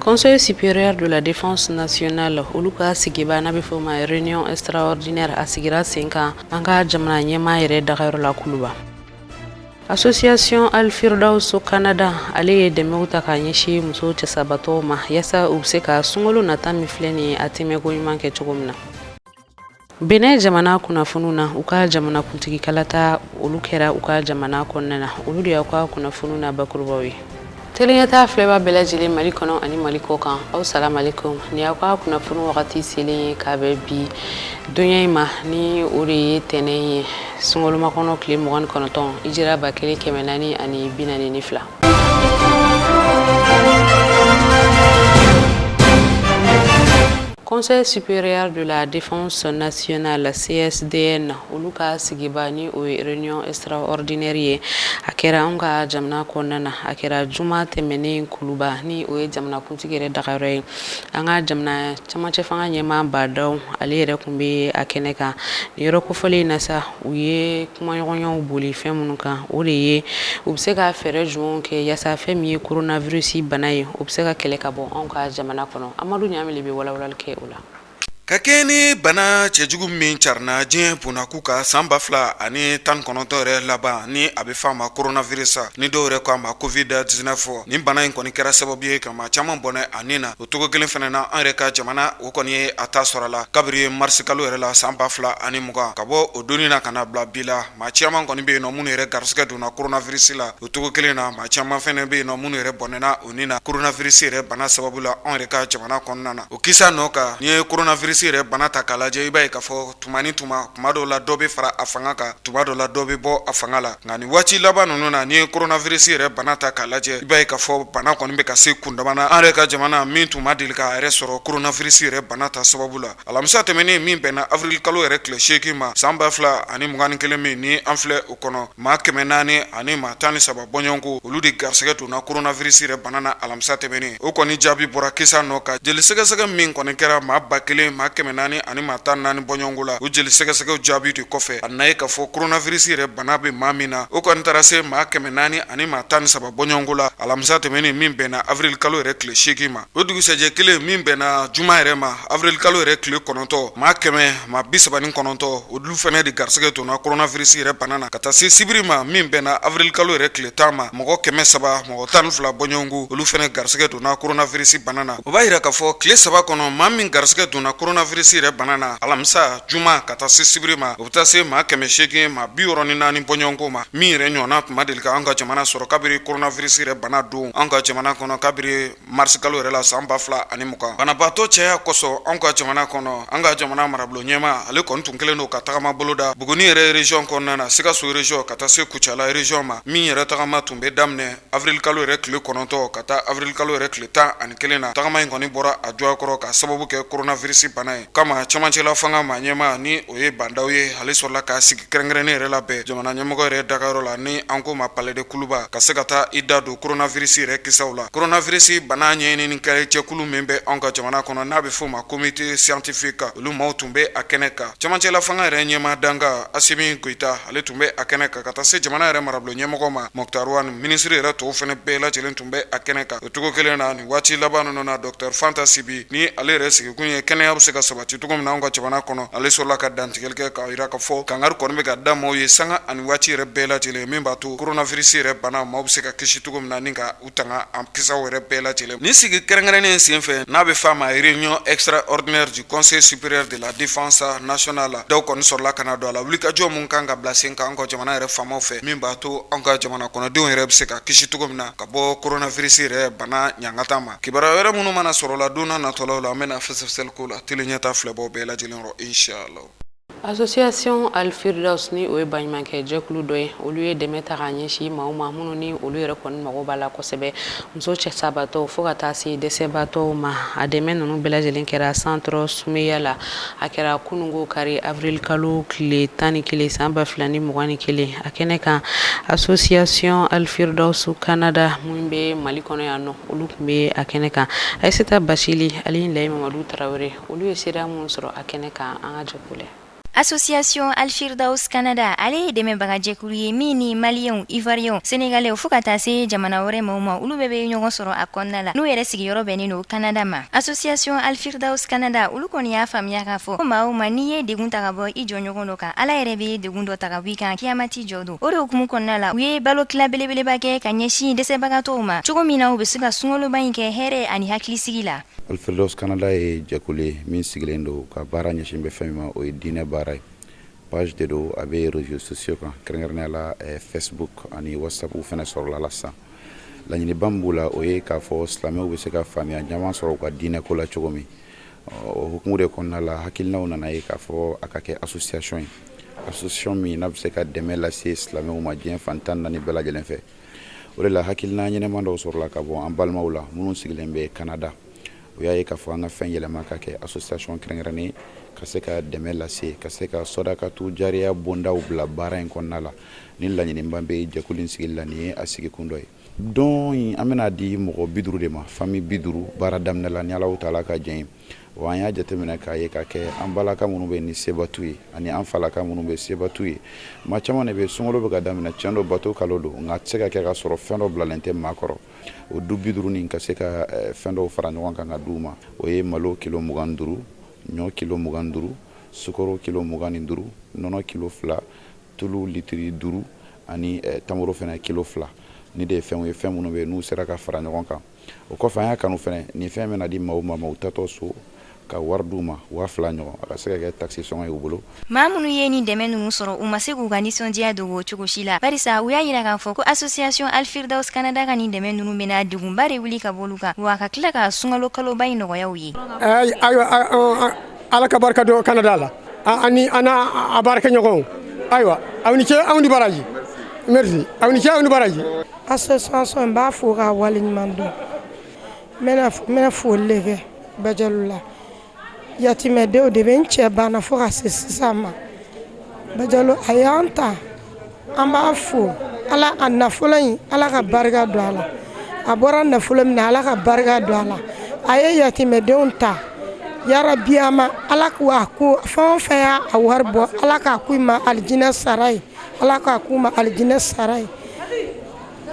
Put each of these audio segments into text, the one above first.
Conseil supérieur de la défense nationale, olu ka sigiba n'a bɛ fɔ o ma réunion extraordinaire, a sigira sen kan an ka jamana ɲɛmaa yɛrɛ dagayɔrɔ la Kuluba. Association Al Firdaus Canada, ale ye dɛmɛw ta k'a ɲɛsin muso cɛsabatɔw ma, yaasa u bɛ se ka sunkalo nata min filɛ nin ye, a tɛmɛko ɲuman kɛ cogo min na. Benin jamana kunnafoniw na, u ka jamana kuntigi kalata, olu kɛra u ka jamana kɔnɔna na. Olu de y'aw ka kunnafoniw na bakurubaw ye. Teleɲɛta filɛba bɛɛ lajɛlen Mali kɔnɔ ani Mali kɔ kan, aw salamalekum. Ni y'aw ka kunnafoni wagati selen ye ka bɛn bi donya in ma, ni o de ye tɛnɛn ye, sunkalomakɔnɔ tile 29, hijira 1442. Conseil supérieur de la défense nationale, CSDN, olu ka sigiba ni o ye réunion extraordinaire ye, a kɛra an ka jamana kɔnɔna na. A kɛra juma tɛmɛnen Kuluba, ni o ye jamanakuntigi yɛrɛ dagayɔrɔ ye. An ka jamana camancɛ fanga ɲɛmaa Bah N'Daw, ale yɛrɛ tun bɛ a kɛnɛ kan. Nin yɔrɔ kofɔlen in na sa, u ye kumaɲɔgɔnyaw boli fɛn minnu kan, o de ye u bɛ se ka fɛɛrɛ jumɛnw kɛ yaasa fɛn min ye coronavirus bana ye, o bɛ se ka kɛlɛ ka bɔ anw ka jamana kɔnɔ. Amadu Ɲamili bɛ walawalali kɛ o la. Ka kɛɲɛ ni bana cɛjugu min carinna diɲɛ bunakun kan san 2019 yɛrɛ laban, ni a bɛ fɔ a ma coronavirus, ni dɔw yɛrɛ ko a ma Covid-19, nin bana in kɔni kɛra sababu ye ka maa caman bɔnɛ a ni na. O cogo kelen fana na, an yɛrɛ ka jamana, o kɔni ye a ta sɔrɔ a la kabiri marisikalo yɛrɛ la san 2020. Ka bɔ o donni na ka na bila bi la, maa caman kɔni bɛ yen nɔ minnu yɛrɛ garisɛgɛ donna coronavirus la. O cogo kelen na, maa caman fana bɛ yen nɔ minnu yɛrɛ bɔnɛna u ni na coronavirus yɛrɛ bana sababu la anw yɛrɛ ka jamana kɔnɔna na. O kisa nɔ kan, n'i ye coronavirus yɛrɛ bana ta k'a lajɛ, i b'a ye k'a fɔ tuma ni tuma, tuma dɔw la dɔ bɛ fara a fanga kan, tuma dɔw la dɔ bɛ bɔ a fanga la. Nka nin waati laban ninnu na, n'i ye coronavirus yɛrɛ bana ta k'a lajɛ, i b'a ye k'a fɔ bana kɔni bɛ ka se kundama na an yɛrɛ ka jamana min tun ma deli k'a yɛrɛ sɔrɔ coronavirus yɛrɛ bana ta sababu la. Alamisa tɛmɛnen min bɛnna avril kalo yɛrɛ tile 8 ma san 2021 min ni an filɛ o kɔnɔ, maa 413 bɔɲɔgɔnko, olu de garisɛgɛ donna coronavirus yɛrɛ bana na alamisa tɛmɛnen. O kɔni jaabi bɔra kisa nɔ kan, jeli sɛgɛsɛgɛ min kɔni kɛra maa 1414 bɔɲɔgɔnko la, o jeli sɛgɛsɛgɛw jaabi de kɔfɛ, a nana ye k'a fɔ coronavirus yɛrɛ bana bɛ maa min na, o kɔni taara se maa 413 bɔɲɔgɔnko la alamisa tɛmɛnen min bɛnna avril kalo yɛrɛ tile 8 ma. O dugusɛjɛ kelen min bɛnna juma yɛrɛ ma, avril kalo yɛrɛ tile 9, maa 139, olu fana de garisɛgɛ donna coronavirus yɛrɛ bana na. Ka taa se sibiri ma min bɛnna avril kalo yɛrɛ tile 10 ma, mɔgɔ 312 bɔɲɔgɔnko, olu fana garisɛgɛ donna coronavirus bana na. O b'a yira k'a fɔ tile 3 kɔnɔ, maa min garisɛgɛ donna coronavirus yɛrɛ bana na alamisa, juma ka taa se sibiri ma, o bɛ taa se maa 864 bɔɲɔgɔnko ma, min yɛrɛ ɲɔgɔnna tun ma deli ka an ka jamana sɔrɔ kabiri coronavirus yɛrɛ bana don an ka jamana kɔnɔ kabiri marisi kalo yɛrɛ la san 2020. Banabaatɔ caya kosɔn an ka jamana kɔnɔ, an ka jamana marabolo ɲɛmaa, ale kɔni tun kɛlen don ka tagama boloda Buguni yɛrɛ région kɔnɔna na, Sikaso région ka taa se Kucala région ma, min yɛrɛ tagama tun bɛ daminɛ avril kalo yɛrɛ tile 9 ka taa avril kalo yɛrɛ tile 11 na. Tagama in kɔni bɔra a joya kɔrɔ ka sababu kɛ coronavirus bana ye. Kama cɛmancɛla fanga maa ɲɛmaa, ni o ye Bah N'Daw ye, ale sɔrɔla k'a sigi kɛrɛnkɛrɛnnen yɛrɛ labɛn jamana ɲɛmɔgɔ yɛrɛ dagayɔrɔ la, ni an ko ma palais de Kuluba, ka se ka taa i da don coronavirus yɛrɛ kisaw la. Coronavirus bana ɲɛɲinini kɛ jɛkulu min bɛ anw ka jamana kɔnɔ, n'a bɛ f'o ma comité scientifique, olu maaw tun bɛ a kɛnɛ kan. Cɛmancɛla fanga yɛrɛ ɲɛmaa dankan Asimi Goyita, ale tun bɛ a kɛnɛ kan, ka taa se jamana yɛrɛ marabolo ɲɛmɔgɔ ma Moctar Ouane, minisiri yɛrɛ tɔw fana bɛɛ lajɛlen tun bɛ a kɛnɛ kan. O cogo kelen na, nin waati laban ninnu na, docteur Fanta Sibi, ni ale yɛrɛ sigikun ye kɛnɛya bɛ se ka sabati cogo min na anw ka jamana kɔnɔ, ale sɔrɔla ka dantigɛli kɛ k'a jira k'a fɔ kangari kɔni bɛ ka da maaw ye sanga ani waati yɛrɛ bɛɛ lajɛlen, min b'a to coronavirus yɛrɛ bana, maaw bɛ se ka kisi cogo min na ni ka u tanga a kisaw yɛrɛ bɛɛ lajɛlen. Nin sigi kɛrɛnkɛrɛnnen senfɛ, n'a bɛ f'a ma réunion extraordinaire du Conseil supérieur de la défense nationale, dɔw kɔni sɔrɔla ka na don a la, wulikajɔ mun kan ka bila sen kan an ka jamana yɛrɛ faamaw fɛ, min b'a to an ka jamana kɔnɔdenw yɛrɛ bɛ se ka kisi cogo min na ka bɔ coronavirus yɛrɛ bana ɲangata ma. Kibaruya wɛrɛ minnu mana sɔrɔ la don n'a natɔlaw la, an bɛna fɛsɛfɛsɛli k'o la Tele Ɲɛta filɛbaw bɛɛ lajɛlen rɔ, inshallah. Association Al Firdaus ni o ye baɲumankɛ jɛkulu dɔ ye, olu ye dɛmɛ ta k'a ɲɛsin maaw ma minnu ni olu yɛrɛ kɔni mago b'a la kosɛbɛ, muso cɛsabatɔw fo ka taa se dɛsɛbatɔw ma. A dɛmɛ ninnu bɛɛ lajɛlen kɛra centre Sumeya la. A kɛra kununko kari avril kalo tile 11 san 2021. A kɛnɛ kan, association Al Firdaus Canada min bɛ Mali kɔnɔ yan nɔ, olu tun bɛ a kɛnɛ kan. Ayisata Basili ale ni Layi Mamadu Tarawele, olu ye seereya minnu sɔrɔ a kɛnɛ kan, an ka jɛ k'o lajɛ. Association Al Firdaus Canada, ale ye dɛmɛbagajɛkulu ye min ni Maliyɛnw, Ivoiriyɛnw, Senegalɛw fo ka taa se jamana wɛrɛ maaw ma, olu bɛɛ bɛ ɲɔgɔn sɔrɔ a kɔnɔna la, n'u yɛrɛ sigiyɔrɔ bɛnnen don Canada ma. Association Al Firdaus Canada, olu kɔni y'a faamuya k'a fɔ ko maa o maa, n'i ye degun ta ka bɔ i jɔɲɔgɔn dɔ kan, Ala yɛrɛ bɛ degun dɔ ta ka bɔ i kan kiyamati jɔ don. O de hukumu kɔnɔna la, u ye balo tila belebeleba kɛ ka ɲɛsin dɛsɛbagatɔw ma, cogo min na u bɛ se ka sunkaloba in kɛ hɛrɛ ani hakilisigi la. Al Firdaus Canada ye jɛkulu ye min sigilen don ka baara ɲɛsin bɛ fɛn min ma, o ye diinɛ baara ye. Page de don, a bɛ réseaux sociaux kan, kɛrɛnkɛrɛnnenya la Facebook ani WhatsApp fana sɔrɔla la sisan. Laɲiniba min b'u la, o ye k'a fɔ silamɛw bɛ se ka faamuya caman sɔrɔ u ka diinɛ ko la cogo min. O hukumu de kɔnɔna la, hakilinaw nana ye k'a fɔ a ka kɛ association ye, association min n'a bɛ se ka dɛmɛ lase silamɛw ma diɲɛ fan 14 bɛɛ lajɛlen fɛ. O de la, hakilina ɲɛnɛma dɔw sɔrɔla ka bɔ an balimaw la minnu sigilen bɛ Canada. O y'a ye k'a fɔ an ka fɛn yɛlɛma ka kɛ association kɛrɛnkɛrɛnnen, ka se ka dɛmɛ lase, ka se ka sɔdakatu jariya bondaw bila baara in kɔnɔna la. Ni laɲiniba bɛ jɛkulu in sigili la, nin ye a sigikun dɔ ye. Don in, an bɛna di mɔgɔ 50 de ma, famille 50, baara daminɛ la, ni Alahu taala ka jɛn ye. Wa an y'a jateminɛ k'a ye ka kɛ an balaka minnu bɛ ni seba t'u ye ani an falaka minnu bɛ seba t'u ye, maa caman de bɛ sunkalo bɛ ka daminɛ. Tiɲɛ don, bato kalo don, nka a tɛ se ka kɛ ka sɔrɔ fɛn dɔ bilalen tɛ maa kɔrɔ. O du 50 nin ka se ka fɛn dɔw fara ɲɔgɔn kan ka d'u ma, o ye malo kilo 25, ɲɔ kilo 25, sukaro kilo 25, nɔnɔ kilo 2, tulu litiri 5 ani tamaro fana kilo 2. Ni de ye fɛnw ye, fɛn minnu bɛ yen n'u sera ka fara ɲɔgɔn kan. O kɔfɛ, an y'a kanu fana, nin fɛn bɛna di maaw ma, u tatɔ so, ka wari d'u ma, 2000 ɲɔgɔn, a ka se ka kɛ taxi sɔngɔ ye u bolo. Maa minnu ye nin dɛmɛ ninnu sɔrɔ, u ma se k'u ka nisɔndiya dogo cogo si la, barisa u y'a yira k'a fɔ ko association Al Firdaus Canada ka nin dɛmɛ ninnu bɛna degunba de wuli ka bɔ olu kan, wa ka tila ka sunkalo kaloba in nɔgɔya u ye. Ayiwa, Ala ka barika don Canada la ani an n'a baarakɛɲɔgɔnw. Ayiwa, aw ni ce, aw ni baraji, merci, aw ni ce, aw ni baraji. Association, n b'a fo k'a waleɲuman dɔn. N bɛna foli de kɛ Bajalo la. Yatimɛdenw de bɛ n cɛ banna fo ka se sisan ma, Bajalo a y'an ta, an b'a fo. Ala a nafolo in, Ala ka barika don a la. A bɔra nafolo min na, Ala ka barika don a la. A ye yatimɛdenw ta, yarabi a ma Ala k'a ko fɛn o fɛn y'a a wari bɔ, Ala k'a k'u ma alijinɛ sara ye, Ala k'a k'u ma alijinɛ sara ye.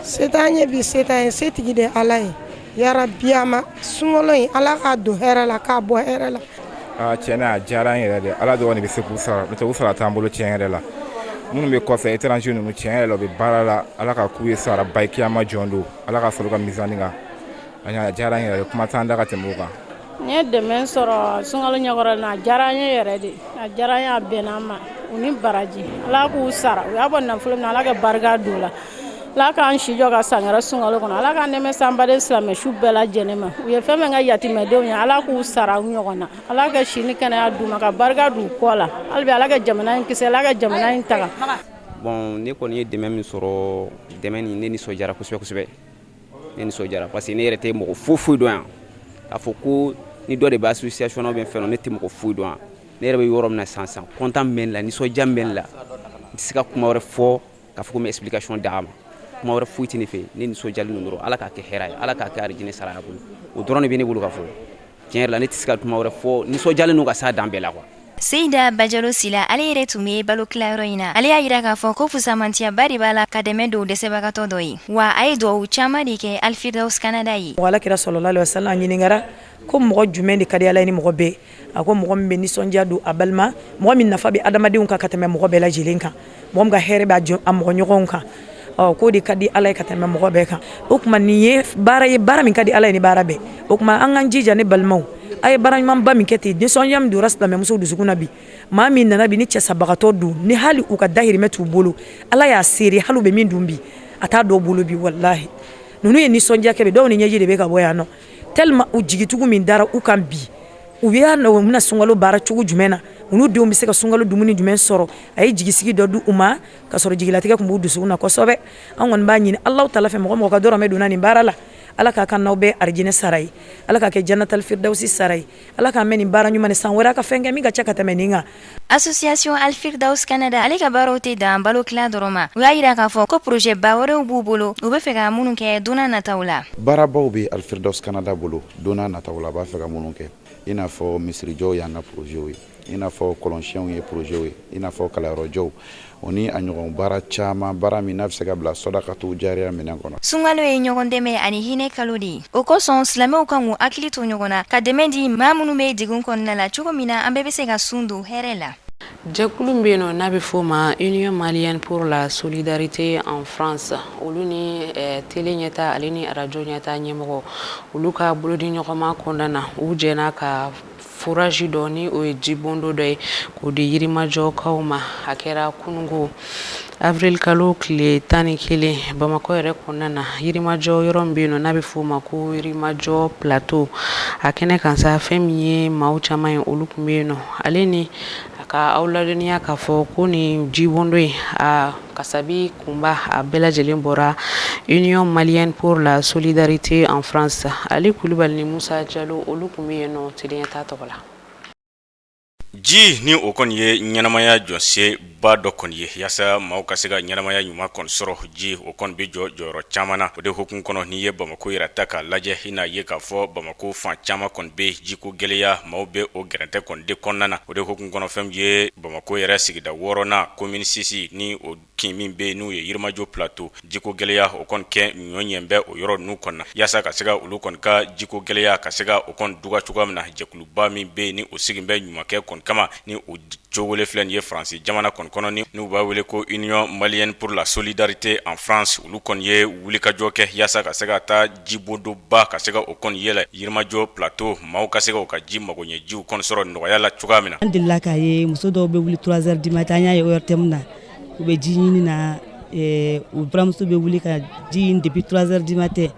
Se t'an ye bi, se t'an ye, setigi de Ala ye. Yarabi a ma sunkalo in, Ala k'a don hɛrɛ la, k'a bɔ hɛrɛ la. Aa, tiɲɛ na, a diyara an yɛrɛ de. Ala dɔrɔn de bɛ se k'u sara, n'o tɛ u sara t'an bolo tiɲɛ yɛrɛ la. Minnu bɛ kɔfɛ, étranger ninnu, tiɲɛ yɛrɛ la, u bɛ baara la. Ala ka k'u ye saraba ye kiyama jɔn don. Ala ka sɔrɔ u ka misani kan. A diyara an yɛrɛ, kuma t'an da ka tɛmɛ o kan. N ye dɛmɛ sɔrɔ sunkalo ɲɛkɔrɔ na, a diyara an ye yɛrɛ de, a diyara an ye, a bɛnna an ma. U ni baraji, Ala k'u sara. U y'a bɔ nafolo min na, Ala ka barika don o la. Ala k'an si jɔ ka san wɛrɛ sunkalo kɔnɔ. Ala k'an nɛmɛ sanbaden silamɛ su bɛɛ lajɛlen ma. U ye fɛn fɛn kɛ yatimɛdenw ye, Ala k'u sara u ɲɔgɔn na. Ala ka si ni kɛnɛya d'u ma, ka barika d'u kɔ la. Hali bi, Ala ka jamana in kisi, Ala ka jamana in taga. Bon, ne kɔni ye dɛmɛ min sɔrɔ, dɛmɛ nin, ne nisɔndiyara kosɛbɛ kosɛbɛ. Ne nisɔndiyara parce que ne yɛrɛ tɛ mɔgɔ foyi foyi dɔn yan k'a fɔ ko ni dɔ de bɛ association na bɛ fɛn na. Ne tɛ mɔgɔ foyi dɔn yan. Ne yɛrɛ bɛ yɔrɔ min na sisan sisan, content min bɛ ne la, nisɔndiya min bɛ ne la, n tɛ se ka kuma wɛrɛ fɔ k'a fɔ ko n bɛ explication d'a ma. Kuma wɛrɛ foyi tɛ ne fɛ. Ne nisɔndiyalen don dɔrɔn. Ala k'a kɛ hɛrɛ ye, Ala k'a kɛ arijinɛ sara a bolo. O dɔrɔn de bɛ ne bolo ka fɔ. Tiɲɛ yɛrɛ la, ne tɛ se ka kuma wɛrɛ fɔ. Nisɔndiyalen don ka s'a dan bɛɛ la quoi. Seyida Bajalo Sila, ale yɛrɛ tun bɛ balo tilayɔrɔ in na. Ale y'a yira k'a fɔ ko fusamantiyaba de b'a la ka dɛmɛ don dɛsɛbagatɔ dɔ ye, wa a ye dugawu caman de kɛ Alfirdaus Canada ye. Ala kira sallallahu alaihi wasallam ɲininkara ko mɔgɔ jumɛn de ka di Ala ye ni mɔgɔ bɛɛ? A ko mɔgɔ min bɛ nisɔndiya don a balima, mɔgɔ min nafa bɛ adamadenw kan ka tɛmɛ mɔgɔ bɛɛ lajɛlen kan, mɔgɔ min ka hɛrɛ b'a a mɔgɔ ɲɔgɔnw kan, ɔ k'o de ka di Ala ye ka tɛmɛ mɔgɔ bɛɛ kan. O tuma, nin ye baara ye, baara min ka di Ala ye ni baara bɛɛ. O tuma, an k'an jija, ne balimaw. A ye baara ɲumanba min kɛ ten, nisɔndiya min donna silamɛmusow dusukun na bi, maa min nana bi ni cɛsabagatɔ don, ni hali u ka dahirimɛ t'u bolo, Ala y'a seere, hali u bɛ min dun bi, a t'a dɔw bolo bi. Walahi, ninnu ye nisɔndiya kɛ bi. Dɔw ni ɲɛji de bɛ ka bɔ yan nɔ, tellement u jigitugu min dara u kan bi. U y'a u bɛna sunkalo baara cogo jumɛn na, u n'u denw bɛ se ka sunkalo dumuni jumɛn sɔrɔ. A ye jigisigi dɔ di u ma, ka sɔrɔ jigilatigɛ tun b'u dusukun na kosɛbɛ. An kɔni b'a ɲini Alahu taala fɛ, mɔgɔ mɔgɔ ka dɔrɔmɛ donna nin baara la, Ala k'a ka n'aw bɛɛ arijinɛ sara ye, Ala k'a kɛ janatali firidawusi sara ye, Ala k'a mɛn nin baara ɲuman ni san wɛrɛ a ka fɛn kɛ min ka ca ka tɛmɛ nin kan. Association Al Firdaus Canada ale ka baaraw tɛ dan balo tila dɔrɔn ma. U y'a jira k'a fɔ ko projet ba wɛrɛw b'u bolo, u bɛ fɛ ka minnu kɛ don nataw la. Baarabaw bɛ Al Firdaus Canada bolo don nataw la, a b'a fɛ ka minnu kɛ, i n'a fɔ misirijɔw y'an ka projet ye, i n'a fɔ kɔlɔnsiyɛnw ye projet ye, i n'a fɔ kalanyɔrɔjɔw, o ni a ɲɔgɔn baara caman, baara min n'a bɛ se ka bila sɔdakatu jariya minɛn kɔnɔ. Sunkalo ye ɲɔgɔn dɛmɛ ani hinɛ kalo de ye. O kosɔn silamɛw kan k'u hakili to ɲɔgɔn na, ka dɛmɛ di maa minnu bɛ degun kɔnɔna la, cogo min na an bɛɛ bɛ se ka sun don hɛrɛ la. Jɛkulu min bɛ yen nɔ n'a bɛ f'o ma Union malienne pour la solidarité en France, olu ni télé ɲɛta ale ni arajo ɲɛta ɲɛmɔgɔ, olu ka bolodi ɲɔgɔnma kɔnɔna na, u jɛna ka forage dɔ ni o ye jibondo dɔ ye k'o di Yirimajɔkaw ma. A kɛra kununko avril kalo tile 11 Bamakɔ yɛrɛ kɔnɔna na, Yirimajɔ yɔrɔ min bɛ yen nɔ n'a bɛ f'o ma ko Yirimajɔ plateau. A kɛnɛ kan sa, fɛn min ye maaw caman ye, olu tun bɛ yen nɔ. Ale ni a ka aw ladɔnniya k'a fɔ ko nin jibondo in a kasabi kunba a bɛɛ lajɛlen bɔra Union malienne pour la solidarité en France. Ali Kulubali ni Musa Jalo, olu tun bɛ yen nɔ télé ɲɛta tɔgɔ la. Ji ni o kɔni ye ɲɛnamaya jɔsen ba dɔ kɔni ye, yaasa maaw ka se ka ɲɛnamaya ɲuman kɔni sɔrɔ. Ji o kɔni bɛ jɔ jɔyɔrɔ caman na. O de hukumu kɔnɔ, n'i ye Bamakɔ yɛrɛ ta k'a lajɛ, i n'a ye k'a fɔ Bamakɔ fan caman kɔni bɛ jiko gɛlɛya, maaw bɛ o gɛrɛntɛ kɔni de kɔnɔna na. O de hukumu kɔnɔ, fɛn min ye Bamakɔ yɛrɛ sigida wɔɔrɔnan, commune 6, ni o kin min bɛ yen n'u ye Yirimajɔ plateau, jiko gɛlɛya o kɔni kɛ ɲɔ ɲɛ bɛ o yɔrɔ ninnu kɔnɔ, yaasa ka se ka olu kɔni ka jiko gɛlɛya ka se ka o kɔni duga cogoya min na. Jɛkuluba min bɛ yen ni o sigi bɛ ɲumankɛ kɔni kama, ni o cogole filɛ nin ye Faransi jamana kɔni kɔnɔ, ni n'u b'a wele ko Union malienne pour la solidarité en France, olu kɔni ye wulikajɔ kɛ yaasa ka se ka taa jibondoba ka se ka o kɔni yɛlɛ Yirimajɔ plateau, maaw ka se ka u ka ji magoɲɛjiw kɔni sɔrɔ nɔgɔya la cogoya min na. An delila k'a ye muso dɔw bɛ wuli 3 heures du matin, an y'a ye ORTM na, u bɛ ji ɲini na, u buramuso bɛ wuli ka ji ɲini depuis 3 heures du matin.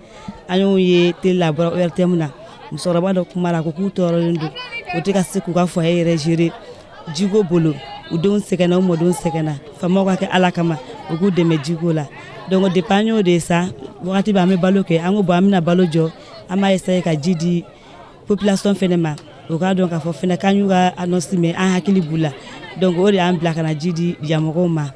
An y'o ye télé la, a bɔra ORTM na. Musokɔrɔba dɔ kumara, a ko k'u tɔɔrɔlen don, u tɛ ka se k'u ka foyer yɛrɛ gérer jiko bolo, u denw sɛgɛnna, u mɔdenw sɛgɛnna. Faamaw ka kɛ Ala kama, u k'u dɛmɛ jiko la. Donc depuis an y'o de sa, wagati bɛ an bɛ balo kɛ, an ko bon, an bɛna balo jɔ, an b'a essayer ka ji di population fɛnɛ ma, u k'a dɔn k'a fɔ fɛnɛ k'an y'u ka annonce mɛn, an hakili b'u la. Donc o de y'an bila ka na ji di yamɔgɔw ma.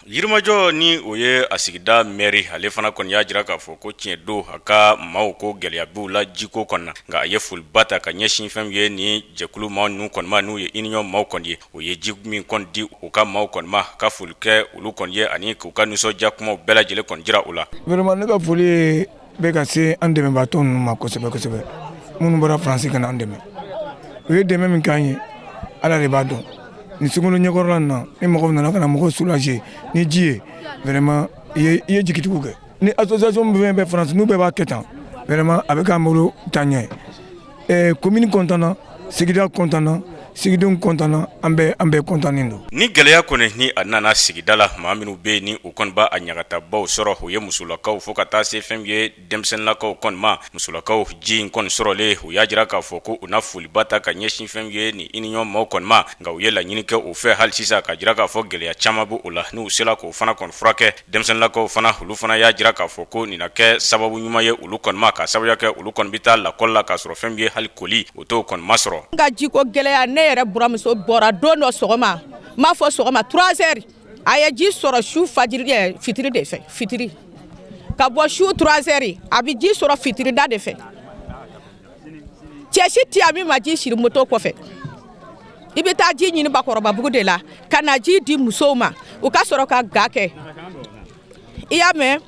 Yirimajɔ ni o ye a sigida mɛri, ale fana kɔni y'a jira k'a fɔ ko tiɲɛ don, a ka maaw ko gɛlɛya b'u la jiko kɔni na, nka a ye foliba ta ka ɲɛsin fɛn ye ni jɛkulu maaw ninnu kɔni ma, n'u ye Union maaw kɔni ye, o ye ji min kɔni di u ka maaw kɔni ma, ka foli kɛ olu kɔni ye ani k'u ka nisɔndiya kumaw bɛɛ lajɛlen kɔni jira u la. Vraiment, ne ka foli bɛ ka se an dɛmɛbaatɔ ninnu ma kosɛbɛ kosɛbɛ, minnu bɔra Faransi ka na an dɛmɛ. U ye dɛmɛ min k'an ye, Ala de b'a dɔn. Nin sunkalo ɲɛkɔrɔla nin na, ni mɔgɔw nana ka na mɔgɔw soulager ni ji ye, vraiment i ye jigitigiw kɛ. Ni association fɛn bɛɛ Faransi, n'u bɛɛ b'a kɛ tan, vraiment a bɛ k'an bolo taa ɲɛ. Commune content na, sigida content na, sigidenw content na, an bɛɛ content don. Ni gɛlɛya kɔni ni a nana sigida la, maa minnu bɛ yen ni u kɔni b'a a ɲagatabaw sɔrɔ, o ye musolakaw fo ka taa se fɛn ye denmisɛnninlakaw kɔni ma. Musolakaw ji in kɔni sɔrɔlen, u y'a jira k'a fɔ ko u na foliba ta ka ɲɛsin fɛn ye ni Union maaw kɔni ma, nka u ye laɲini kɛ u fɛ hali sisan ka jira k'a fɔ gɛlɛya caman b'o la, n'u sera k'o fana kɔni furakɛ. Denmisɛnninlakaw fana, olu fana y'a jira k'a fɔ ko nin na kɛ sababu ɲuman ye olu kɔni ma, ka sababuya kɛ olu kɔni bɛ taa lakɔli la k'a sɔrɔ fɛn ye hali koli o t'o kɔni ma sɔrɔ. N ka jiko gɛlɛya, ne yɛrɛ buramuso bɔra don dɔ sɔgɔma, n b'a fɔ sɔgɔma 3 heures, a ye ji sɔrɔ su fajiri fitiri de fɛ, fitiri ka bɔ su 3 heures, a bɛ ji sɔrɔ fitirida de fɛ. Cɛ si tɛ yan min ma ji siri moto kɔfɛ. I bɛ taa ji ɲini Bakɔrɔbabugu de la ka na ji di musow ma, u ka sɔrɔ ka ga kɛ. I y'a mɛn,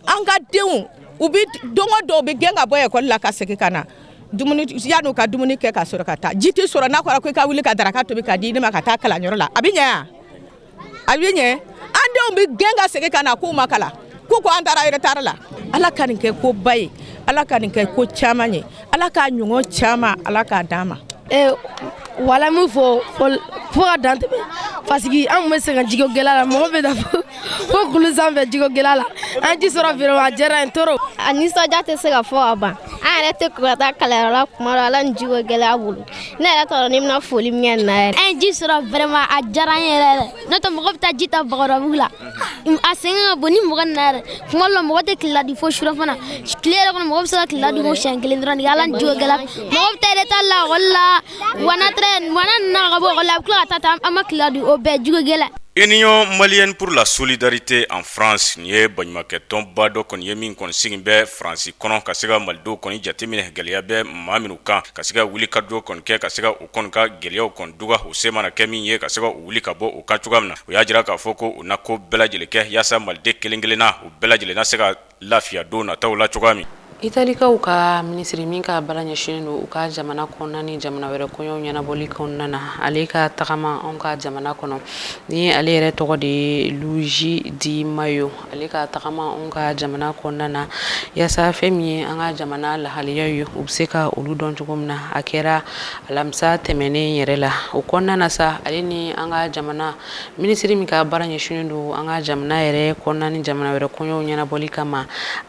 an ka denw, u bɛ don o don u bɛ gɛn ka bɔ ekɔli la ka segin ka na dumuni, yan'u ka dumuni kɛ ka sɔrɔ ka taa. Ji tɛ sɔrɔ, n'a fɔra ko i ka wuli ka daraka tobi ka di ne ma ka taa kalanyɔrɔ la, a bɛ ɲɛ wa? A bɛ ɲɛ. An denw bɛ gɛn ka segin ka na k'u ma kalan, k'u ko an taara retard la. Ala ka nin kɛ ko ba ye, Ala ka nin kɛ ko caman ye, Ala k'a ɲɔgɔn caman, Ala k'a d'an ma. Wala min fɔ fo ka dan tɛmɛ, parce que an tun bɛ sɛgɛn jiko gɛlɛya la, mɔgɔ bɛ taa fo kulu sanfɛ jiko gɛlɛya la. An ji sɔrɔ vraiment, a diyara n ye trop. A nisɔndiya tɛ se ka fɔ ka ban. An yɛrɛ tɛ ka taa kalanyɔrɔ la kuma dɔ ala ni jiko gɛlɛya bolo. Ne yɛrɛ t'a dɔn ne bɛna foli min kɛ nin na yɛrɛ. An ye ji sɔrɔ vraiment, a diyara an ye yɛrɛ yɛrɛ. N'o tɛ, mɔgɔ bɛ taa ji ta Bakɔrɔbabugu la, a sɛgɛn ka bon. Ni mɔgɔ nana yɛrɛ, kuma dɔ la mɔgɔ tɛ tilela dun fo surafana. Tile yɛrɛ kɔnɔ, mɔgɔ bɛ se ka tilela dun ko siɲɛ kelen dɔrɔn de. Ala ni jiko gɛlɛya, mɔgɔ bɛ taa retard la ekɔli la wa. N'a taara wa, n'a nana ka bɔ ekɔli la, a bɛ tila ka taa, an ma tilela dun, o bɛɛ jiko gɛlɛya. Union malienne pour la solidarité en France, nin ye baɲumankɛtɔnba dɔ kɔni ye min kɔni sigin bɛ Faransi kɔnɔ ka se ka malidenw kɔni jateminɛ, gɛlɛya bɛ maa minnu kan, ka se ka wuli ka jɔ kɔni kɛ, ka se ka u kɔni ka gɛlɛyaw kɔni duga, u se mana kɛ min ye, ka se ka u wuli ka bɔ u kan cogoya min na. U y'a jira k'a fɔ ko u na ko bɛɛ lajɛlen kɛ yaasa maliden kelen kelenna u bɛɛ lajɛlen na se ka lafiya don nataw la cogoya min. Italikaw ka minisiri min ka baara ɲɛsinnen don u ka jamana kɔnɔna ni jamana wɛrɛ koɲɛw ɲɛnabɔli kɔnɔna na, ale ka tagama anw ka jamana kɔnɔ, ni ale yɛrɛ tɔgɔ de ye Luigi Di Maio, ale ka tagama anw ka jamana kɔnɔna na yaasa fɛn min ye an ka jamana lahaliyaw ye, u bɛ se ka olu dɔn cogo min na. A kɛra alamisa tɛmɛnen yɛrɛ la. O kɔnɔna na sa, ale ni an ka jamana minisiri min ka baara ɲɛsinnen don an ka jamana yɛrɛ kɔnɔna ni jamana wɛrɛ koɲɛw ɲɛnabɔli kama,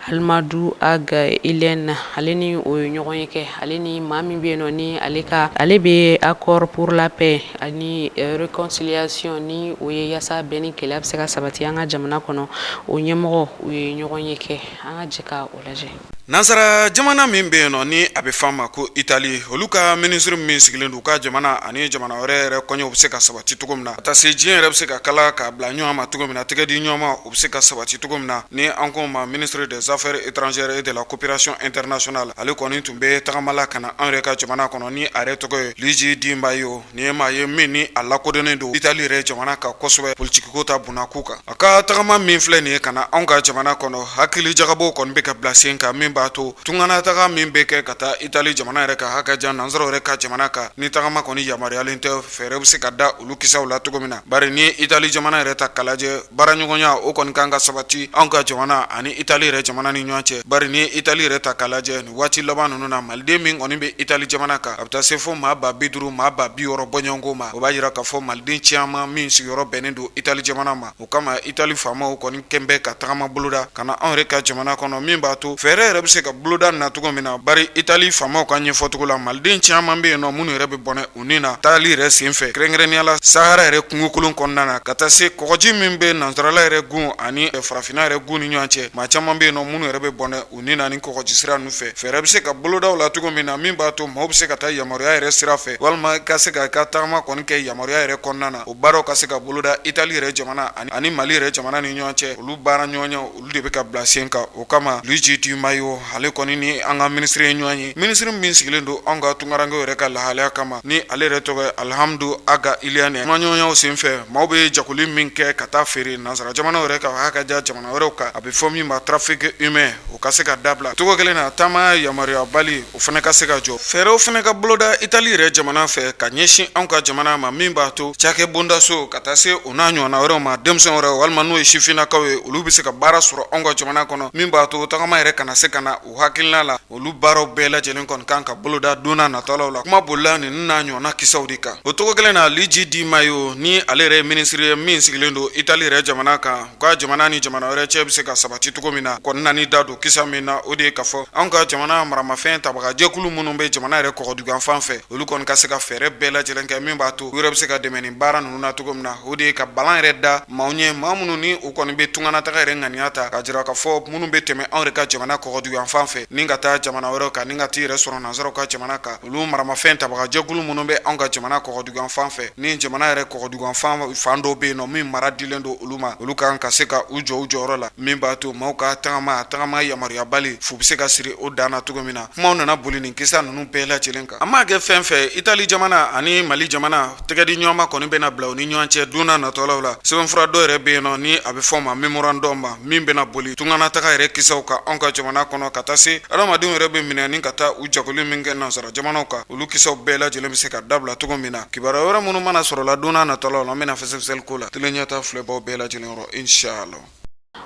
Alimadu Ag Ilyène, ale ni o ye ɲɔgɔn ye kɛ. Ale ni maa min bɛ yen nɔ, ni ale ka ale bɛ accord pour la paix ani réconciliation, ni o ye yaasa bɛn ni kelenya bɛ se ka sabati an ka jamana kɔnɔ, o ɲɛmɔgɔ, u ye ɲɔgɔn ye kɛ. An ka jɛ ka o lajɛ. Nansara jamana min bɛ yen nɔ, ni a bɛ f'a ma ko Itali, olu ka minisiri min sigilen don u ka jamana ani jamana wɛrɛ yɛrɛ koɲɛw bɛ se ka sabati cogo min na, ka taa se diɲɛ yɛrɛ bɛ se ka kala ka bila ɲɔgɔn ma cogo min na, tɛgɛ di ɲɔgɔn ma, o bɛ se ka sabati cogo min na, ni an k'o ma ministre des affaires étrangères et de la coopération internationale, ale kɔni tun bɛ tagama la ka na an yɛrɛ ka jamana kɔnɔ, ni a yɛrɛ tɔgɔ ye Luigi Di Maio. Nin ye maa ye min ni a lakodɔnnen don Itali yɛrɛ jamana kan kosɛbɛ politikiko ta bunakun kan. A ka tagama min filɛ nin ye ka na anw ka jamana kɔnɔ, hakili jagabɔ kɔni bɛ ka bila sen kan min b'a to tunganataga min bɛ kɛ ka taa Itali jamana yɛrɛ kan, hakɛ jan nansaraw yɛrɛ ka jamana kan, ni tagama kɔni yamaruyalen tɛ, fɛɛrɛ bɛ se ka da olu kisaw la cogo min na. Bari ni Itali jamana yɛrɛ ta k'a lajɛ, baaraɲɔgɔnya o kɔni kan ka sabati anw ka jamana ani Itali yɛrɛ jamana ni ɲɔgɔn cɛ. Bari ni Itali yɛrɛ ta k'a lajɛ, nin waati laban ninnu na, maliden min kɔni bɛ Itali jamana kan, a bɛ taa se fo maa 50,000, maa 60,000 bɔɲɔgɔnko ma. O b'a jira k'a fɔ maliden caman min sigiyɔrɔ bɛnnen don Itali jamana ma. O kama, Itali faamaw kɔni kɛn bɛ ka tagama boloda ka na anw yɛrɛ ka jamana kɔnɔ, min b'a to fɛɛrɛ yɛrɛ bɛ se ka boloda na cogo min na. Bari Itali faamaw ka ɲɛfɔcogo la, maliden caman bɛ yen nɔ minnu yɛrɛ bɛ bɔnɛ u ni na taali yɛrɛ senfɛ, kɛrɛnkɛrɛnnenya la Sahara yɛrɛ kungokolon kɔnɔna na, ka taa se kɔgɔji min bɛ nansarala yɛrɛ gun ani farafinna yɛrɛ gun ni ɲɔgɔn cɛ. Maa caman bɛ yen nɔ minnu yɛrɛ bɛ bɔnɛ u ni na ni kɔgɔji sira ninnu fɛ. Fɛɛrɛ bɛ se ka boloda o la cogo min na, min b'a to maaw bɛ se ka taa yamaruya yɛrɛ sira fɛ, walima ka se ka ka tagama kɔni kɛ yamaruya yɛrɛ kɔnɔna na. O baaraw ka se ka boloda Itali yɛrɛ jamana ani Mali yɛrɛ jamana ni ɲɔgɔn cɛ. Olu baara ɲɔgɔnya, olu de bɛ ka bila sen kan. O kama, Luigi Di Maio, ale kɔni ni an ka minisiri ye ɲɔgɔn ye, minisiri min sigilen don anw ka tunkarankew yɛrɛ ka lahalaya kama, ni ale yɛrɛ tɔgɔ ye Alihamdu Aga Iliyane. Kumaɲɔgɔnyaw senfɛ, maaw bɛ jagoli min kɛ ka taa feere nansara jamanaw yɛrɛ kan, hakɛ ja jamana wɛrɛw kan, a bɛ fɔ min ma trafic humain, o ka se ka dabila. Cogo kelen na, taama yamaruyabali, o fana ka se ka jɔ. Fɛɛrɛw fana ka boloda Itali yɛrɛ jamana fɛ ka ɲɛsin anw ka jamana ma, min b'a to cakɛ bondaso ka taa se o n'a ɲɔgɔnna wɛrɛw ma, denmisɛn wɛrɛw walima n'o ye sifinnakaw ye, olu bɛ se ka baara sɔrɔ anw ka jamana kɔnɔ, min b'a to tagama yɛrɛ kana se ka na u hakilina la. Olu baaraw bɛɛ lajɛlen kɔni kan ka boloda don n'a nataw la. Kuma bolila ninnu n'a ɲɔgɔnna kisaw de kan. O cogo kelen na, Luigi Di Maio, ni ale yɛrɛ ye minisiri ye min sigilen don Itali yɛrɛ jamana kan, u ka jamana ni jamana wɛrɛ cɛ bɛ se ka sabati cogo min na, kɔni nana da don kisa min na, o de ye k'a fɔ anw ka jamana maramafɛn tabagajɛkulu minnu bɛ jamana yɛrɛ kɔgɔduguyanfan fɛ, olu kɔni ka se ka fɛɛrɛ bɛɛ lajɛlen kɛ min b'a to u yɛrɛ bɛ se ka dɛmɛ nin baara ninnu na cogo min na. O de ye ka balan yɛrɛ da maaw ɲɛ, maa minnu ni u kɔni bɛ tunganataga yɛrɛ ŋaniya ta, k'a jira k'a fɔ minnu bɛ tɛmɛ anw yɛrɛ ka jamana kɔgɔduguyanfan fɛ ni ka taa jamana wɛrɛw kan, ni ka t'i yɛrɛ sɔrɔ nansaraw ka jamana kan, olu maramafɛn tabagajɛkulu minnu bɛ anw ka jamana kɔgɔduguyanfan fɛ, ni jamana yɛrɛ kɔgɔduguyanfan fan dɔw bɛ yen nɔ min mara dilen don olu ma, olu kan ka se ka u jɔ u jɔyɔrɔ la, min b'a to maaw ka tagama yamaruyabali fu bɛ se ka siri o dan na cogo min na. Kumaw nana boli nin kisa ninnu bɛɛ lajɛlen kan. A maa kɛ fɛn fɛn, Itali jamana ani Mali jamana tɛgɛ di ɲɔgɔnma kɔni bɛna bila u ni ɲɔgɔn cɛ don n'a nataw la. Sɛbɛnfura dɔ yɛrɛ bɛ yen nɔ ni a bɛ fɔ ma mémorandum ma, min bɛna boli tunganataga yɛrɛ kisaw kan anw ka jamana kɔnɔ, ka taa se adamadenw yɛrɛ bɛ minɛ ni ka taa u jagoli min kɛ nansara jamanaw kan, olu kisaw bɛɛ lajɛlen bɛ se ka dabila cogo min na. Kibaruya wɛrɛ minnu mana sɔrɔ la don n'a nataw la, an bɛna fɛsɛfɛsɛli k'o la tele ɲɛta filɛbaw bɛɛ lajɛlen yɔrɔ, inshallah.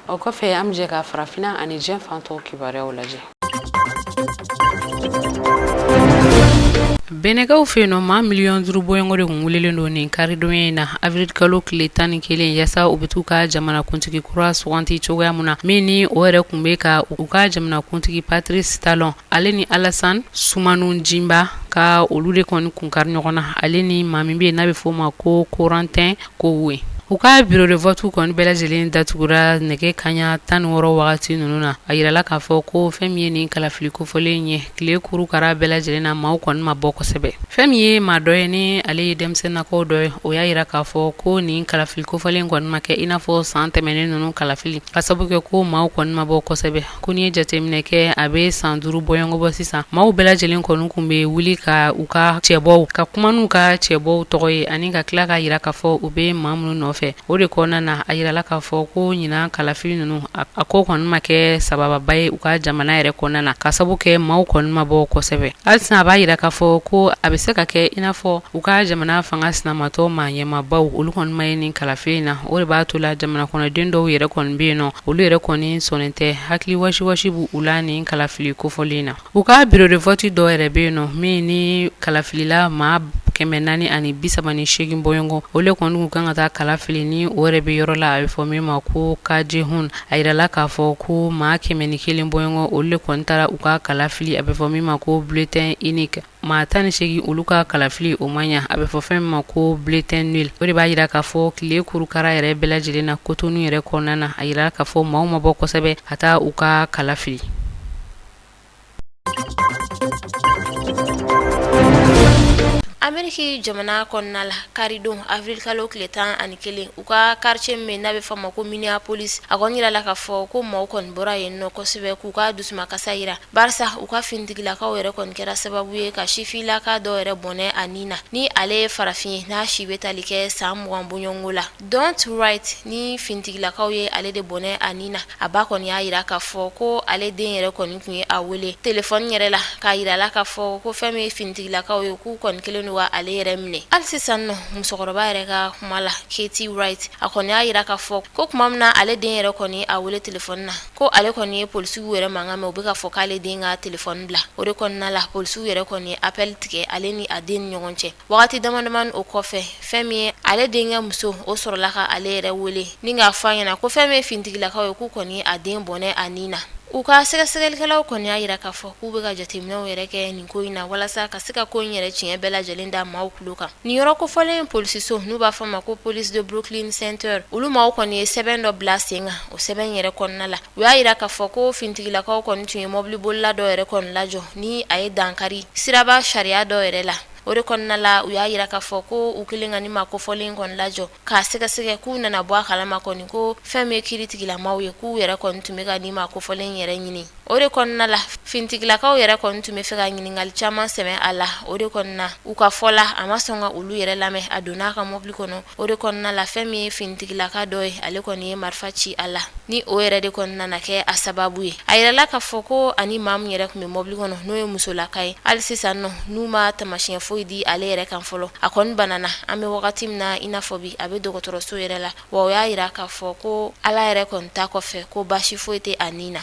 O kɔfɛ, an bɛ jɛ ka farafinna ani diɲɛ fan tɔw kibaruyaw lajɛ. Benɛkaw fɛ yen nɔ, maa miliyɔn 5 bɔɲɔgɔnko de tun welelen don nin karidonya in na, avril kalo tile 11, yaasa u bɛ t'u ka jamanakuntigi kura suganti cogoya min na, min ni o yɛrɛ tun bɛ ka u ka jamanakuntigi Patrice Talon ale ni Alassane Sumanu Jinba ka olu de kɔni kun kari ɲɔgɔn na, ale ni maa min bɛ yen n'a bɛ f'o ma ko Corentin Kohoue. U ka bureau de vote kɔni bɛɛ lajɛlen datugura nɛgɛ kaɲa 16 wagati ninnu na. A yirala k'a fɔ ko fɛn min ye nin kalafili kofɔlen ye, tile kurukara bɛɛ lajɛlen na, maaw kɔni ma bɔ kosɛbɛ. Fɛn min ye maa dɔ ye, ni ale ye denmisɛnninakaw dɔ ye, o y'a yira k'a fɔ ko nin kalafili kofɔlen kɔni ma kɛ i n'a fɔ san tɛmɛnen ninnu kalafili, ka sabu kɛ ko maaw kɔni ma bɔ kosɛbɛ. Ko n'i ye jateminɛ kɛ, a bɛ san 5 bɔɲɔgɔnko bɔ sisan, maaw bɛɛ lajɛlen kɔni tun bɛ wuli ka u ka cɛbɔw ka kuma n'u ka cɛbɔw tɔgɔ ye, ani ka tila k'a yira k'a fɔ u bɛ maa minnu nɔfɛ. O de kɔnɔna na, a yirala k'a fɔ ko ɲinan kalafili ninnu, a ko kɔni ma kɛ sababa ye u ka jamana yɛrɛ kɔnɔna na, ka sabu kɛ maaw kɔni ma bɔ kosɛbɛ. Halisa a b'a yira k'a fɔ ko a bɛ se ka kɛ i n'a fɔ u ka jamana fanga sinamatɔ maa ɲɛmaabaw, olu kɔni ma ye nin kalafili in na. O de b'a to la jamana kɔnɔden dɔw yɛrɛ kɔni bɛ yen nɔ, olu yɛrɛ kɔni sɔnnen tɛ, hakili wasiwasi b'u la nin kalafili kofɔlen na. U ka bureau de vote dɔ yɛrɛ bɛ yen nɔ, min ni kalafilila maa 438 bɔɲɔgɔn, olu de kɔni tun kan ka taa kala fili, ni o yɛrɛ bɛ yɔrɔ la a bɛ fɔ min ma ko Kajehun. A yirala k'a fɔ ko maa 101 bɔɲɔgɔn, olu de kɔni taara u ka kala fili, a bɛ fɔ min ma ko bulletin unique. Maa 18, olu ka kalafili o ma ɲa, a bɛ fɔ fɛn min ma ko bulletin nul. O de b'a yira k'a fɔ tile kurukara yɛrɛ bɛɛ lajɛlen na Kotonu yɛrɛ kɔnɔna na, a yira k'a fɔ maaw ma bɔ kosɛbɛ ka taa u ka kala fili. Ameriki jamana kɔnɔna la, karidon avril kalo tile 11, u ka quartier min n'a bɛ fɔ a ma ko Minneapolis, a kɔni yirala k'a fɔ ko maaw kɔni bɔra yen nɔ kosɛbɛ k'u ka dusumakasa yira, barisa u ka finitigilakaw yɛrɛ kɔni kɛra sababu ye ka sifinlaka dɔ yɛrɛ bɔnɛ a ni na, ni ale ye farafin ye n'a si bɛ tali kɛ san 20 bɔɲɔgɔnko la. Daunte Wright ni finitigilakaw ye ale de bɔnɛ a ni na. A ba kɔni y'a yira k'a fɔ ko ale den yɛrɛ kɔni tun ye a wele telefɔni yɛrɛ la k'a yira la k'a fɔ ko fɛn min ye finitigilakaw ye, k'u kɔni kɛlen don ka ale yɛrɛ minɛ. Hali sisan nɔ, musokɔrɔba yɛrɛ ka kuma la, Katie Wright, a kɔni y'a yira k'a fɔ ko tuma min na ale den yɛrɛ kɔni a wele telefɔni na, ko ale kɔni ye polisiw yɛrɛ mankan mɛn u bɛ k'a fɔ k'ale den ka telefɔni bila. O de kɔnɔna la, polisiw yɛrɛ kɔni ye appel tigɛ ale ni a den ni ɲɔgɔn cɛ. Wagati damadamani o kɔfɛ, fɛn min ye ale denkɛ muso, o sɔrɔla ka ale yɛrɛ wele ni k'a fɔ a ɲɛna ko fɛn min ye finitigilakaw ye, k'u kɔni a den bɔnɛ a ni na. U ka sɛgɛsɛgɛlikɛlaw kɔni y'a yira k'a fɔ k'u bɛ ka jateminɛw yɛrɛ kɛ nin ko in na walasa ka se ka ko in yɛrɛ tiɲɛ bɛɛ lajɛlen da maaw tulo kan. Nin yɔrɔ kofɔlen polisiso, n'u b'a fɔ a ma ko police de Brooklyn Center, olu maaw kɔni ye sɛbɛn dɔ bila sen kan. O sɛbɛn yɛrɛ kɔnɔna la, u y'a yira k'a fɔ ko finitigilakaw kɔni tun ye mɔbilibolila dɔ yɛrɛ kɔni lajɔ ni a ye dankari siraba sariya dɔ yɛrɛ la. O de kɔnɔna la, u y'a yira k'a fɔ ko u kɛlen ka nin maa kofɔlen kɔni lajɔ k'a sɛgɛsɛgɛ, k'u nana bɔ a kalama kɔni ko fɛn min ye kiiritigilamaw ye, k'u yɛrɛ kɔni tun bɛ ka nin maa kofɔlen yɛrɛ ɲini. O de kɔnɔna la, finitigilakaw yɛrɛ kɔni tun bɛ fɛ ka ɲininkali caman sɛmɛ a la. O de kɔnɔna, u ka fɔ la, a ma sɔn ka olu yɛrɛ lamɛn, a donna a ka mɔbili kɔnɔ. O de kɔnɔna la, fɛn min ye finitigilaka dɔ ye, ale kɔni ye marifa ci a la, ni o yɛrɛ de kɔni nana kɛ a sababu ye. A yirala k'a fɔ ko ani maa min yɛrɛ tun bɛ mɔbili kɔnɔ, n'o ye musolaka ye, hali sisan nɔ n'u ma taamasiyɛn foyi di ale yɛrɛ kan fɔlɔ, a kɔni banana. An bɛ wagati min na i n'a fɔ bi, a bɛ dɔgɔtɔrɔso yɛrɛ la. Wa o y'a yira k'a fɔ ko Ala yɛrɛ kɔni ta kɔfɛ, ko baasi foyi tɛ a ni na.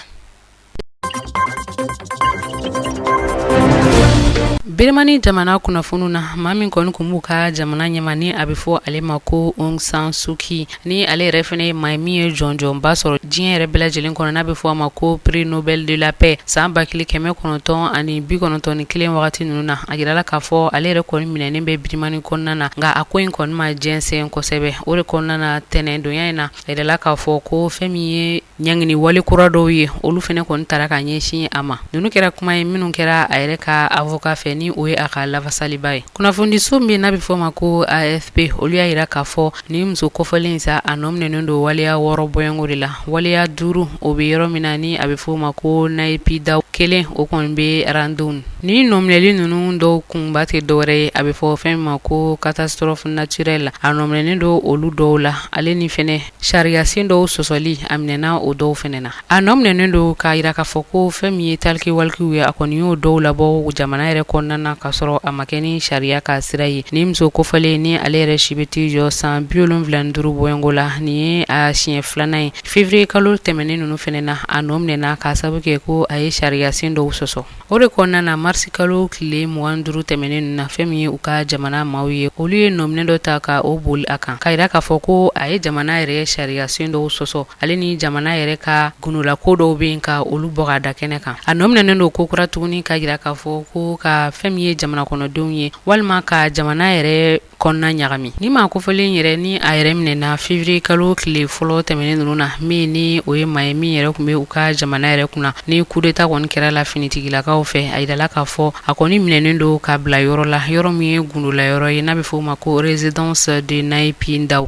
Birimani jamana kunnafoniw na, maa min kɔni tun b'u ka jamana ɲɛma, ni a bɛ fɔ ale ma ko Aung San Suu Kyi, ni ale yɛrɛ fana ye maa ye min ye jɔnjɔnba sɔrɔ diɲɛ yɛrɛ bɛɛ lajɛlen kɔnɔ, n'a bɛ fɔ a ma ko prix Nobel de la paix san 1991 wagati ninnu na, a jirala k'a fɔ ale yɛrɛ kɔni minɛnen bɛ Birimani kɔnɔna na, nka a ko in kɔni ma jɛnsɛn kosɛbɛ. O de kɔnɔna na, tɛnɛndonya in na, a jirala k'a fɔ ko fɛn min ye ɲangini wale kura dɔw ye, olu fana kɔni tara ka ɲɛsin a ma. Ninnu kɛra kuma ye minnu kɛra a yɛrɛ ka avocat fɛ, ni o ye a ka lafasaliba ye. Kunnafonidiso min n'a bɛ fɔ o ma ko AFP, olu y'a jira k'a fɔ nin muso kofɔlen in sa, a nɔ minɛnen don waleya 6 bɔɲɔgɔnko de la. Waleya 5, o bɛ yɔrɔ min na ni a bɛ fɔ o ma ko Naypyidaw, kelen o kɔni bɛ Rangoon. Nin nɔminɛli ninnu dɔw kunba tɛ dɔwɛrɛ ye, a bɛ fɔ fɛn min ma ko catastrophe naturelle, a nɔminɛnen don olu dɔw la. Ale ni fɛnɛ sariyasen dɔw sɔsɔli, a minɛna o dɔw fɛnɛ na. A nɔ minɛnen don k'a jira k'a fɔ ko fɛn min ye talikiwalikiw ye, a kɔni y'o dɔw labɔ jamana yɛrɛ kɔnɔna na k'a sɔrɔ a ma kɛ ni sariya ka sira ye. Nin muso kofɔlen, ni ale yɛrɛ si bɛ t'i jɔ san 75 bɔɲɔgɔnko la, nin ye a siɲɛ filanan ye. Février kalo tɛmɛnen ninnu fɛnɛ na, a nɔ minɛna k'a sababu kɛ ko a ye sariya sariyasen dɔw sɔsɔ. O de kɔnɔna na marisi kalo tile 25 tɛmɛnen ninnu na, fɛn min ye u ka jamana maaw ye, olu ye nɔminɛ dɔ ta ka o boli a kan, k'a jira k'a fɔ ko a ye jamana yɛrɛ sariyasen dɔw sɔsɔ, ale ni jamana yɛrɛ ka gundolako dɔw bɛ yen ka olu bɔ ka da kɛnɛ kan. A nɔminɛnen don kokura tuguni k'a jira k'a fɔ ko ka fɛn min ye jamana kɔnɔdenw ye walima ka jamana yɛrɛ kɔnɔna ɲagami. Ni maa kofɔlen yɛrɛ ni a yɛrɛ minɛna février kalo tile fɔlɔ tɛmɛnen ninnu na, min ni o ye maa ye min yɛrɛ tun bɛ u ka jamana yɛrɛ kunna ni coup d'état kɔni kɛra la finitigilakaw fɛ. A yirala k'a fɔ a kɔni minɛnen don ka bila yɔrɔ la, yɔrɔ min ye gundola yɔrɔ ye n'a bɛ fɔ o ma ko résidence de Naypyidaw.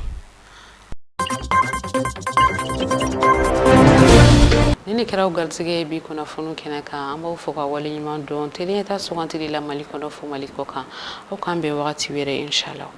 Nin de kɛra aw garisɛgɛ ye bi kunnafoni kɛnɛ kan. An b'aw fo ka waleɲuman dɔn tele ɲɛta sugantili la Mali kɔnɔ fo Mali kɔ kan. Aw k'an bɛn wagati wɛrɛ inchallah.